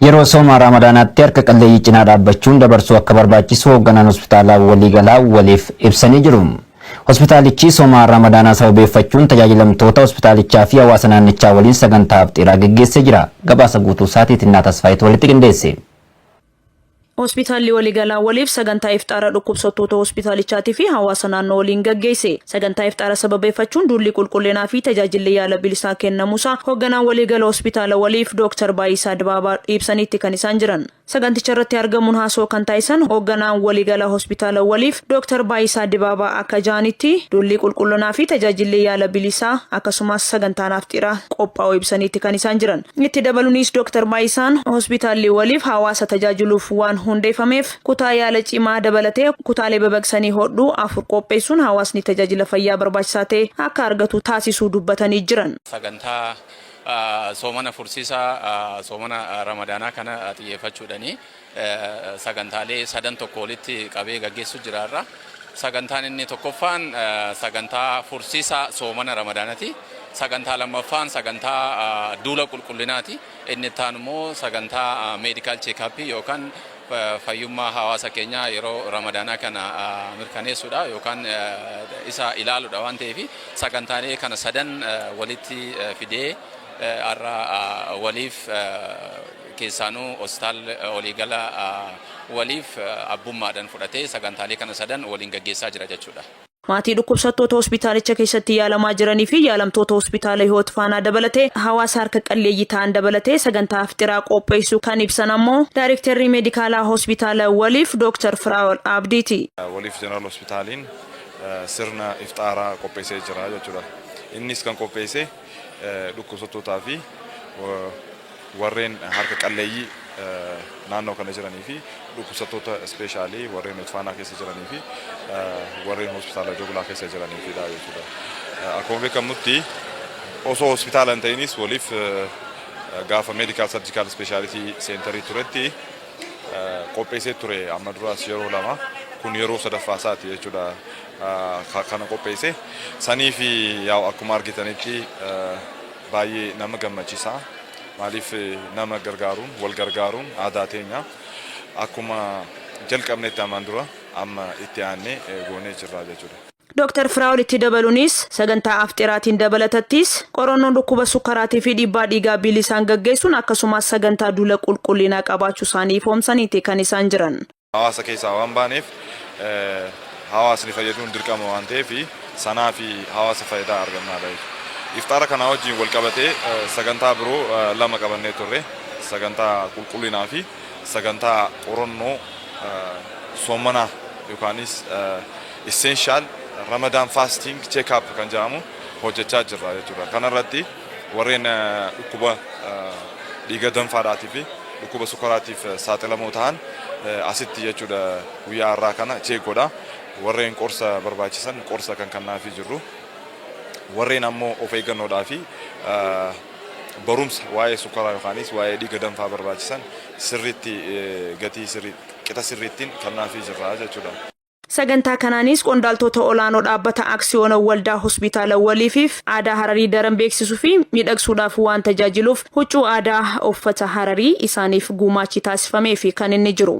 Yeroo sooma Raamadaanaatti harka qalleeyyii cinaa dhaabbachuun dabarsuu akka barbaachisu hoogganaan hospitaalaa waliigalaa waliif ibsanii jiru. Hospitaalichi sooma Raamadaanaa sababeeffachuun tajaajilamtoota hospitaalichaa fi hawaasa naannichaa waliin sagantaa afxiiraa geggeessee jira. Gabaasa guutuu isaatii Tinnaa Tasfaayitu walitti qindeesse. Hospitaalli waliigalaa waliif sagantaa ifxaara dhukkubsattoota hospitaalichaatii fi hawaasa naannoo waliin gaggeesse. Sagantaa ifxaara sababeeffachuun duulli qulqullinaa fi tajaajilli yaala bilisaa kennamuusaa hoogganaan waliigala hospitaala waliif Dooktar Baayisaa Dibaabaa ibsaniitti kan isaan jiran. Saganticha irratti argamuun haasoo kan taasisan hoogganaan waliigala hospitaala waliif Dooktar Baayisaa Dibaabaa akka ja'anitti, duulli qulqullinaa fi tajaajilli yaala bilisaa akkasumas sagantaan afxiraa qophaa'uu ibsaniitti kan isaan jiran. Itti dabaluunis Dooktar Baayisaan hospitaalli waliif hawaasa tajaajiluuf waan hundeeffameef kutaa yaala cimaa dabalatee kutaalee babaqsanii hodhuu 4 qopheessuun hawaasni tajaajila fayyaa barbaachisaa ta'e akka argatu taasisuu dubbatanii jiran. Sagantaa soomana fursiisaa soomana Ramadaanaa kana xiyyeeffachuudhani sagantaalee sadan tokko walitti qabee gaggeessu jira irra. Sagantaan inni tokkoffaan sagantaa fursiisaa soomana Ramadaanati. Sagantaa lammaffaan sagantaa duula qulqullinaati. Inni itti aanu immoo sagantaa medical checkup yookaan fayyummaa hawaasa keenyaa yeroo Ramadaanaa kana mirkaneessuudha yookaan isa ilaaluudha waan ta'eef, sagantaalee kana sadan walitti fidee har'a waliif keessaanuu hospitaal waliigala waliif abbummaadhaan fudhatee sagantaalee kana sadan waliin gaggeessaa jira jechuudha. Maatii dhukkubsattoota hospitaalicha keessatti yaalamaa jiranii fi yaalamtoota hospitaala Hiwoot Faanaa dabalatee hawaasa harka qalleeyyii ta'an dabalatee sagantaa afxiraa qopheessuu kan ibsan ammoo Daayirektarri Meedikaalaa Hospitaala Waliif Dooktar Firaa'ol Abdiiti. Waliif Jeneraal Hospitaaliin sirna ifxaaraa qopheessee jira jechuudha. Innis kan qopheesse dhukkubsattootaa fi warreen harka qalleeyyii naannoo kana jiranii fi dhukkubsattoota ispeeshaalii warreen Hiwoot keessa jiranii fi warreen hospitaala Joglaa keessa jiraniifidha jechuudha. Akkuma beekamutti, osoo hospitaala hin ta'inis waliif gaafa medical surgical specialty centerii turetti qopheessee ture. Amma duraas yeroo lama, kun yeroo sadaffaa isaati jechuudha kana qopheesse. Sanii fi yaa'u akkuma argitanitti baay'ee nama gammachiisa. Maaliif, nama gargaaruun, wal gargaaruun aadaa teenya. Akkuma jalqabnetti ammaan dura amma itti aannee goonee jirra jechuudha. Dooktar Firaa'ol itti dabaluunis sagantaa afxiraatiin dabalatattis qorannoon dhukkuba sukkaraatii fi dhiibbaa dhiigaa bilisaan gaggeessuun akkasumas sagantaa duula qulqullinaa qabaachuu isaanii ifoomsaniiti kan isaan jiran. Hawaasa keessaa waan baaneef hawaasni fayyaduun dirqama waan ta'eef sanaa fi hawaasa faayidaa argannaadha jechuudha. Ifxaara kanaa wajjin wal qabatee sagantaa biroo lama qabannee turre, sagantaa qulqullinaa fi sagantaa qorannoo soomanaa yookaanis essential Ramadan fasting check up kan jedhamu hojjechaa jirra jechuudha. Kanarratti warreen dhukkuba dhiiga danfaadhaatii fi dhukkuba sukkaraatiif saaxilamoo ta'an asitti jechuudha guyyaa har'aa kana check godha. Warreen qorsa barbaachisan qorsa kan kennaafii jirru. Warreen ammoo of eeggannoodhaa fi barumsa waa'ee sukkaraa yookaanis waa'ee dhiiga danfaa barbaachisan sirriitti gatii sirrii qixa sirriittiin kennaafii jirra jechuudha. Sagantaa kanaanis qondaaltota olaanoo dhaabbata aksiyoona waldaa hospitaala waliifiif aadaa Hararii daran beeksisuu fi miidhagsuudhaaf waan tajaajiluuf huccuu aadaa uffata Hararii isaaniif gumaachi taasifamee fi kan inni jiru.